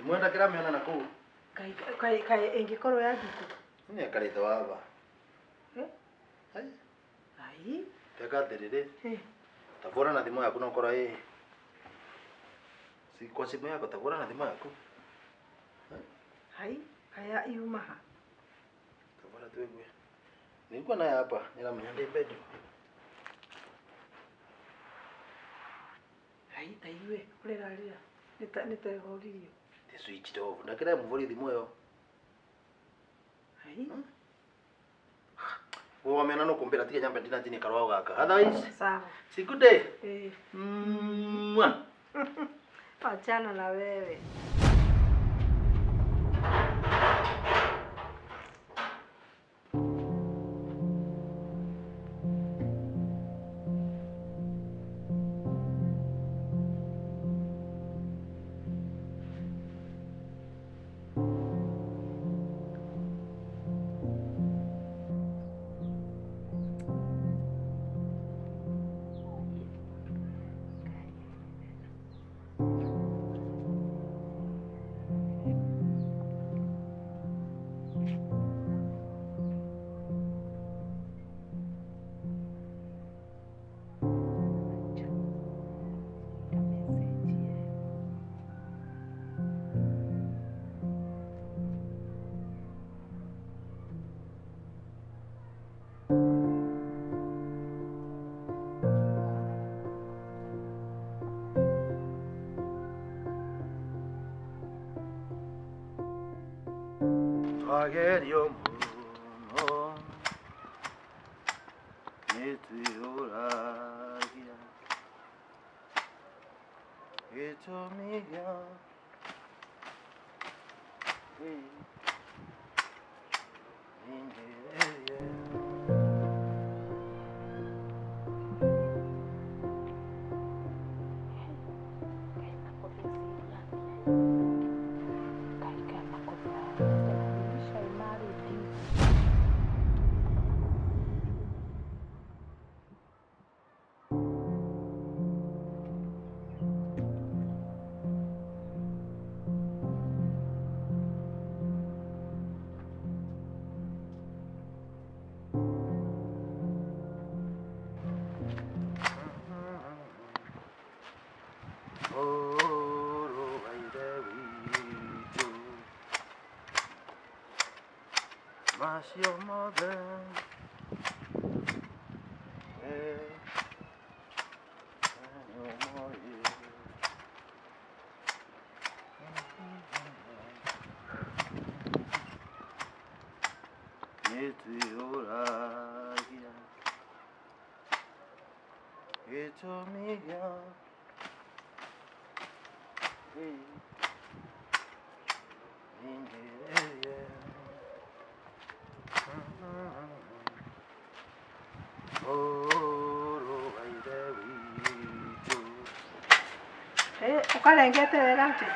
Thimũ ndakĩramĩona na kũu. Kai kai ĩngĩkorwo ya thikũ. Nĩ akarĩte waba. Eh? Hai. Ai. Teka atĩrĩrĩ. Eh. Tabora na thimũ yaku no korwo ĩ. Si kwa simu yako tabora na thimũ yaku. Hai, kaya yuma ha. Tabora tuigue. Nilikuwa naye hapa, niramenya ndi bedroom. Hai, ta iwe urerarira. Nita nitehoririo. Ti switched off. Ndakĩra mũvori thimũ ĩyo. Hai. Wewe wamena no kumbira tiga nyambe ndina chini karwao gaka. Otherwise, Sawa. si good day. Eh. Mwah. Achana na wewe. Twagerio mũno nĩtwĩyũragia gĩtũmi gĩa wĩingĩrĩrie. Ũhoro wa Ithe witũ macio mothe nĩũmoĩ. Nĩtwĩyũragia gĩtũmi gĩa wĩingĩrĩrie. Ũhoro wa Ithe witũ. Eh, ukarengete wega atia?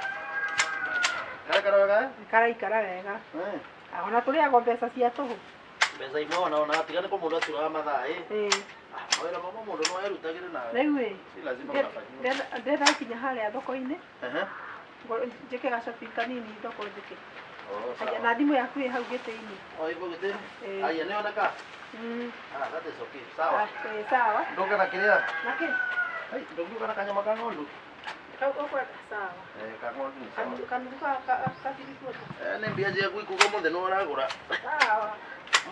Karakara wega eh? Karaikara wega. Eh. Ona tũrĩagwo mbeca cia tũhũ. Mbeca imwe ona ona tiga nĩ kũmũndũ aturaga mathaa ĩ. Eh. Mawĩra mamwe mũndũ no erutagĩre nawe. Rĩu ĩ. Si lazima unafanyiwa. Ndenda kinya harĩa thoko-inĩ. Ehe. Njĩke gacobi kanini thoko njĩke. Oh, Haya, sawa. na thimũ yaku ĩ hau gĩtĩ-inĩ. Oh, iko gĩtĩ? Eh. Aya, nĩoneka? Mm. Ah, that is okay. Sawa. Ah, eh, sawa. Ndoka na kĩrĩa? Nakĩ? Hai, ndũngĩũka na kanyama ka ng'ondu? Kau ũkwenda sawa. Eh, ka ng'ondu nĩ sawa. Kanuthu kanuthu ka biribota. Eh, nĩ mbia ciaku ikuga ũmũthĩ nĩ ũragũra. Sawa.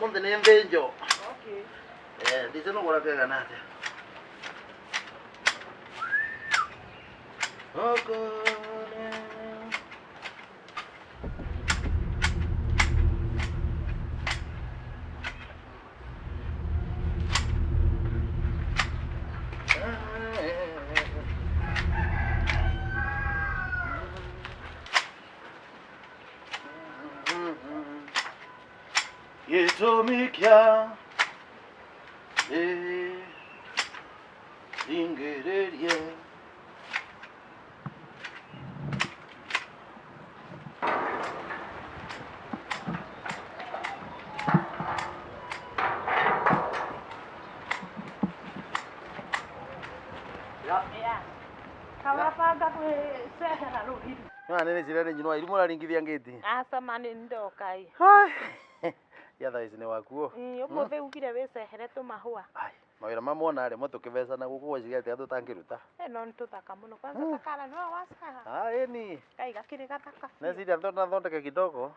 Ũmũthĩ nĩ thĩnjo. Okay. Eh, ndice nũgũra kegana atĩa? Okone. Gĩtũmi kĩa ringĩrĩrie. Kawabanga gwĩcehera rũgiri. No nene cirene nyino iri muraringithia ngiti. Aca ma nĩ ndoka ĩ. Ya thaa ici nĩ wakuo. Ũmũthĩ ugire wĩcehere tũmahũa. Ai, mawĩra mamwona rĩ mũtũkĩvecana gũkũ gweciria atĩ tũtangĩruta. No nĩ tũthaka mũno. Kwanza takara nĩwe wacaha. Ah, ĩni. Kai gakĩrĩ gathaka. Neciria nathondeka kidogo.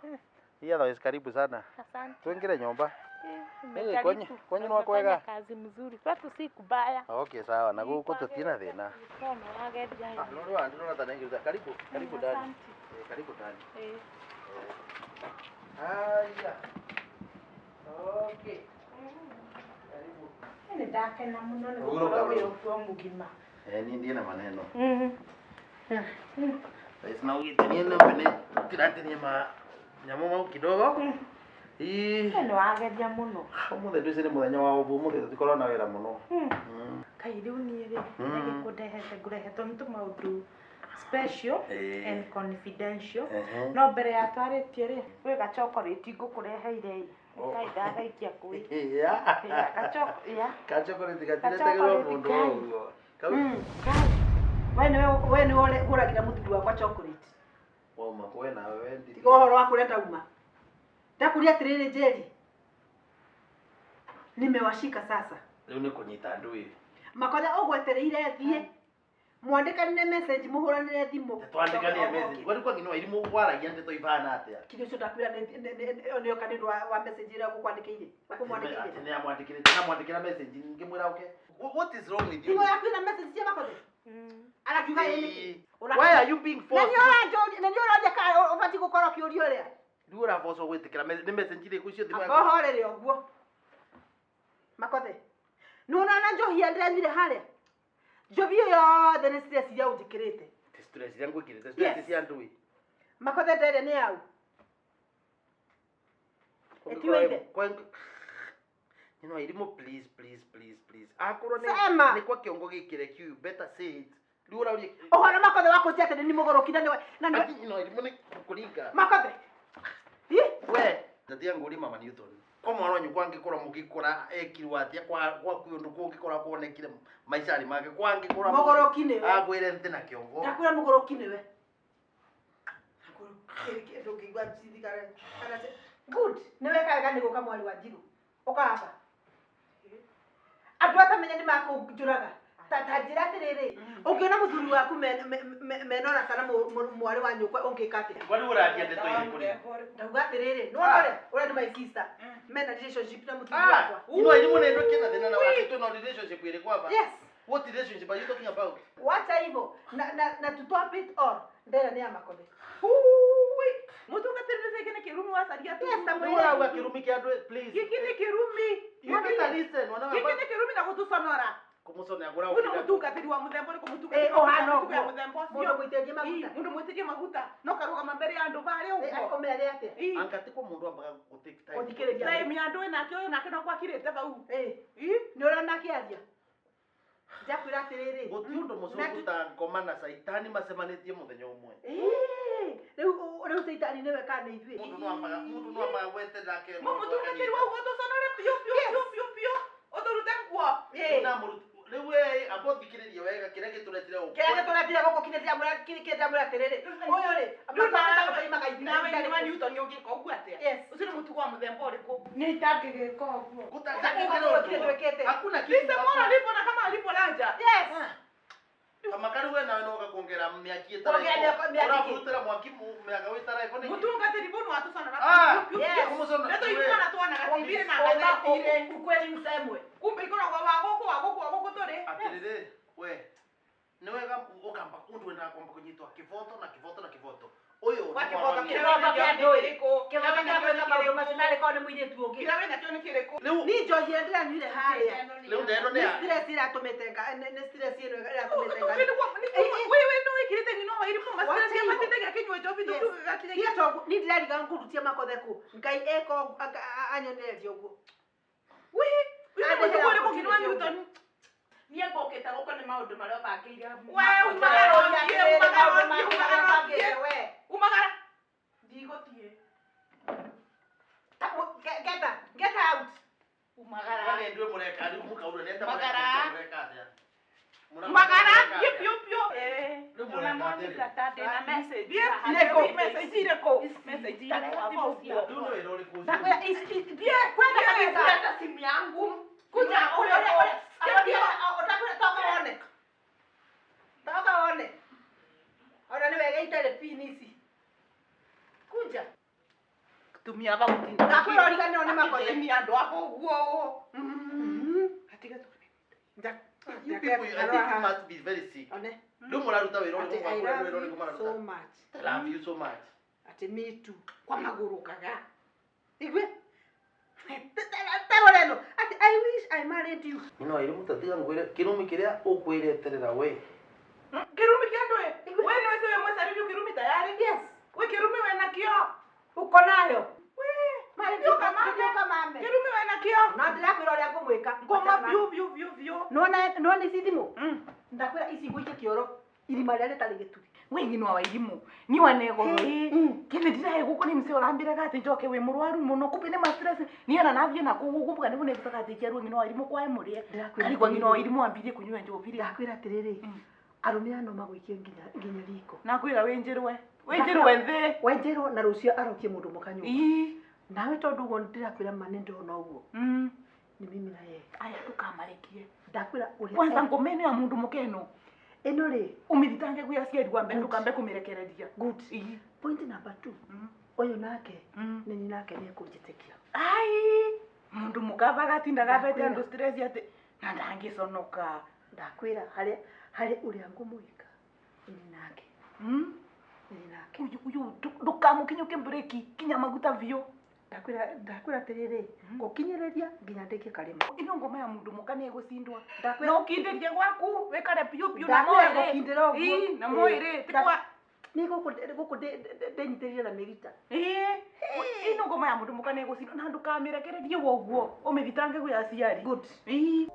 Hii thaa ici karibu sana. Asante. Tuingire nyumba. Nimejaribu. Kwenyu ni wakwega? Kazi mzuri. Kwetu si kubaya. Okay, sawa. Na gũkũ tũtina thĩna. Kono wageria. Ah, no rĩu ndĩrona ta nĩngĩruta. Karibu, karibu ndani. Karibu ndani. Haya. Okay. Karibu. Nĩ ndakena mũno nĩ gũkorwo wĩ ũguo mũgima. Ni ndiye na maneno. Sasa na ugitenie na mbene tiratenie ma nyamũ mau kidogo. Ii. Nĩ wageria mũno. Ũmũthĩ ndũci nĩ mũthenya wa ũbu, ũmũthĩ tũtikorwo na wĩra mũno. Kai rĩu niĩ rĩ, nĩgĩkũndehete ngũrehetwo nĩ tũmaũndũ special and confidential. No mbere ya twarĩtie rĩ, gwĩ gachokorĩti ngũkũreheire ĩ. Kai ndagaikia kũĩ. Gachokorĩti gatiretagĩrwo mũndũ ũguo. We nĩwe ũgũragĩra mũthuri wakwa chocolate. Wauma kwe nawe we ndiri. Tiga ũhoro wa kũrĩa ndauma. Ndakuria atĩrĩrĩ Njeri. Nimewashika sasa. Rĩu nĩ kũnyita andũ ĩ. Makonya ũgwetereire thiĩ. Mwandĩkanire message mũhũranĩre thimũ. Twandĩkanire message. Kwani kwa nginwa irimũ waragia ndeto ibana atĩa? Kĩndũ ũcio ndakwĩra nĩ oka nĩ ũndũ wa message ĩrĩa ũgũkwandĩkĩire. Ũkũmwandĩkĩire. Atĩ nĩ amwandĩkĩrĩte na mwandĩkĩra message ngĩmwĩra oke. What is wrong with you? Thimũ yaku ĩna message cia Makothi? Arakiuga ĩ nĩkĩ? Why are you being forced? Na nĩ ũroria kana ũbatiĩ gũkorwo ũkĩũria ũrĩa. Rĩu ũraboco gwĩtĩkĩra nĩ message irĩkũ icio thimũ yaku? Amba ũhorere ũguo. Makothi. Nĩ ũrona njohi ĩrĩa ndĩranyuire harĩa? Njohi ĩyo yothe nĩ stress iria ũnjĩkĩrĩte. Ti stress iria ngwĩkĩrĩte, stress cia andũ ĩ. Makothi nderĩa nĩ yaũ? Ĩtiwe ithe. You know, Irimo, please, please, please, please. Akorwo nĩ kwa kĩongo gĩkĩ reke you better say it. Rĩu ũrauria ũhoro Makothi wa kũnjia atĩ nĩ mũgũrũki na nĩwe na nĩwe. Ati, you know, Irimo nĩ kũringa. Makothi. We, ndatia ngũri mama Newton. Kwa mwana wanyu kwangĩkorwo mũgĩkora ekirwo atĩa kwa gwaku ũndũ kũngĩkorwo kuonekire maica-inĩ make kwangĩkorwo mũgũrũki nĩwe. Agwĩre nthĩ na kĩongo. Ndakwĩra mũgũrũki nĩwe. Good. Nĩwe kaga nĩ gũka mwarĩ wa Njirũ. Ũkahaba. Andũ atamenya nĩ makũnjũraga. Ta njĩra atĩrĩrĩ, ũngĩona mũthuri waku menona kana mwarĩ wa nyũkwa ũngĩka atĩa? Kwani ũraria ndeto irĩkũ rĩu? Ndauga atĩrĩrĩ, nĩwona ũrĩa ũrĩa nĩ my sister mena relationship na mũthuri wakwa. Ino irimũ nĩ ndũ kĩna thĩna na wake twĩna relationship ĩrĩkũ hapa? Yes. What relationship are you talking about? Wacha hivyo na to top it all ndera nĩ ya Makothi. Mũtungatĩri nĩ gĩkĩ nĩ kĩrumi wacaria tu. Yes, Rĩu ũrauga kĩrumi kĩa andũ please. Gĩkĩ nĩ kĩrumi. You better listen wana Gĩkĩ nĩ kĩrumi na gũtũconora. kũmũconera ngũra Ũyũ nĩ mũtungatĩri wa mũthemba ũrĩkũ mũtungatĩri ũhana wa ũguo. mũthemba ũcio. Mũndũ mũitĩrĩrie maguta. Mũndũ mũitĩrĩrie maguta. No karũgama mbere ya andũ barĩa ũguo. Ũmere atĩa? Anga ti kwa mũndũ ambaga gũ take time. Gũthikĩrĩria. Time ya andũ ĩnake ũyũ nake no gwakirĩte hau. Nĩ ũrona akĩaria? Ndakwĩra atĩrĩrĩ. Gũtirĩ ũndũ mũcũngũ ta ngoma na caitani macemanĩtie mũthenya ũmwe. Rĩu caitani nĩwe kana nĩ ithuĩ? Mũndũ no ambaga gweterera akerwo. Mũtungatĩri wa ũguo tũconore biũ biũ biũ biũ biũ. Ũtũrute nguo. Rĩu we amba ũthikĩrĩrie wega kĩrĩa gĩtũretire gũkũ. Kĩrĩa gĩtũretire gũkũ kinya ndĩramwĩra atĩrĩrĩ. Ũyũ rĩ, nawe nĩ wa Newton ũngĩka ũguo atĩa? Ũcio nĩ mũtugo wa mũthemba ũrĩkũ? Nĩ itangĩgĩka ũguo. Hakuna kitu. Lise mwana alipo na kama alipo lanja. Yes. Kama kari we nawe noga kuongera mĩaki ĩtaraiko. Ũraburutĩra mwaki mĩaka wĩtaraiko nĩkĩ? Mũtungatĩri mũndũ watũconora. Kũmũconora. Ndeto ithuĩ ona tuonaga TV-inĩ na ngathĩti-inĩ. Ukweli usemwe. Kumbe ikoragwo wa gũkũ wa gũkũ wa gũkũ tũrĩ. Atĩrĩrĩ, we nĩ wega ũkamba ũndũ wendaga kwamba kũnyitwo kĩboto na kĩboto na kĩboto. Ũyũ Wa kĩboto Kĩboto kĩa andũ ĩ. Kĩboto kĩa gwĩka maũndũ macio narĩ korwo nĩ mũirĩtu ũngĩ. Kĩrĩa wĩnakĩo nĩ kĩrĩkũ? Niĩ njohi ĩrĩa ndĩranyuire harĩa. Rĩu ndeno nĩ Nĩ stress ĩratũmĩte nĩ stress ĩno ĩratũmĩte nga. Wewe nĩ wĩkĩrĩte ng'ino wa irimũ ma stress ĩmatĩte gĩakĩnyua njohi tũgakinya. Tiga to niĩ ndĩrariga ngũrutie Makothe kũ. Ngai eko anyonererie ũguo. Wee, wee nĩ ũrĩkũ ng'ino wa Newton? Niĩ ngũkĩte gũkũ nĩ maũndũ marĩa ũbangĩire. Wee umagara ũthiĩ, umagara ũthiĩ, umagara ũthiĩ. Umagara. Ndigũthiĩ. Get out. Umagara. Kwani ndwe mũreka rĩu mũkaura nĩ atĩa Umagara. mũreka atĩa? Umagara, biũ biũ biũ. Rĩu mũreka Wangata ndĩna message. Thiĩ message irĩkũ? Message irĩkũ? Rĩu nĩ wĩra ũrĩkũ ũcio? Ndakwĩra thiĩ kwenda kabisa. Hata simu yangu. Kuja ule ule ule. Ndakwĩra toka wone. Toka wone. Ona nĩ wega itarĩ pin ici. Kuja. Tumia bagutinda. Ndakwĩra ũriganĩrwo nĩ makothe. Ni andũ ako ũguo. Atiga tu. You people, I think you must be very sick. One. Rĩu mũraruta wĩra Ati ũrĩkũ I mwakwĩra nĩ love wĩra ũrĩkũ you mararuta? so much. I love you so much. Ati me too. Kwa magũrũkaga. Igwe. Tarora ĩno. Ati I wish I married you. Nyina wa irimũ tatiga ngwĩre kĩrumi kĩrĩa ũkwĩreterera we. Kirumi kĩa ndũĩ? We nĩ wĩci wĩ mwĩcarĩrie kirumi tayari? Yes. We kirumi wena kĩo? Uko nayo. We. Mare Gĩũka mame. Gĩũka mame. Kirumi wena kĩo? Na ndĩrakwĩra ũrĩa ngũmwĩka. Ngoma biũ biũ biũ biũ. Nĩwona ici thimũ? Ndakwĩra ici ngũikie kĩoro irima rĩrĩa rĩtarĩ gĩturi. We ng'ino wa irimu ni wanegoro kene ndirahe guko ni mse urambira gati njoke we murwaru muno kumbe ni ma stress ni ona nathie na kugu kuvuga ni ne gati kiaru ng'ino wa irimu kwae murie Ndĩrakwĩra karigwa ng'ino wa atĩrĩrĩ. irimu ambirie kunyua njobi Ndakwĩra atĩrĩrĩ, arũme aya no magũikie nginya riko. nakwira winjirwe winjirwe nthi Wenjerwo na rũciũ arokie mũndũ mũka nyũmba. ii Nawe tondũ ũguo ndĩrakwĩra ma nĩ ndona ũguo. Nĩ mimi na yeye. aya ndukamarikie Ndakwĩra ũrĩa kwanza ngoma ĩno ya mundu mukeno ĩno rĩ umithitange gwi aciari wa mbere ndukambe kumirekereria. Good. Ii. Point number 2. Ũyũ nake nĩ nyina nake nĩ ekũnjĩtĩkia. Ai mundu mukava gatindaga abete Ndakwĩra. andu stress ati na ndangiconoka. Ndakwĩra harĩa harĩ ũrĩa ngũmwĩka. Nĩ nake. Nĩ nake. Uyu uyu ndukamukinyuke breki kinya maguta biũ. Ndakwĩra atĩrĩrĩ, ngũkinyĩrĩria nginya ndĩkie karĩma. Ino ngoma ya mundu muka nĩ ĩgũcindwa. Ndakwĩra Na ũkindĩrie gwaku wĩkare biũ biũ na Ndakwĩra mwĩrĩ. ngũkindĩra ũguo. Ii, na mwĩrĩ ti kwa Nĩ gũkũ gũkũ ndĩnyitĩrĩire na mĩrita. Ii, ino ngoma ya mundu muka nĩ ĩgũcindwa na ndũkamĩrekererie woguo ũmĩthitange gwĩ aciari. Good. Ii.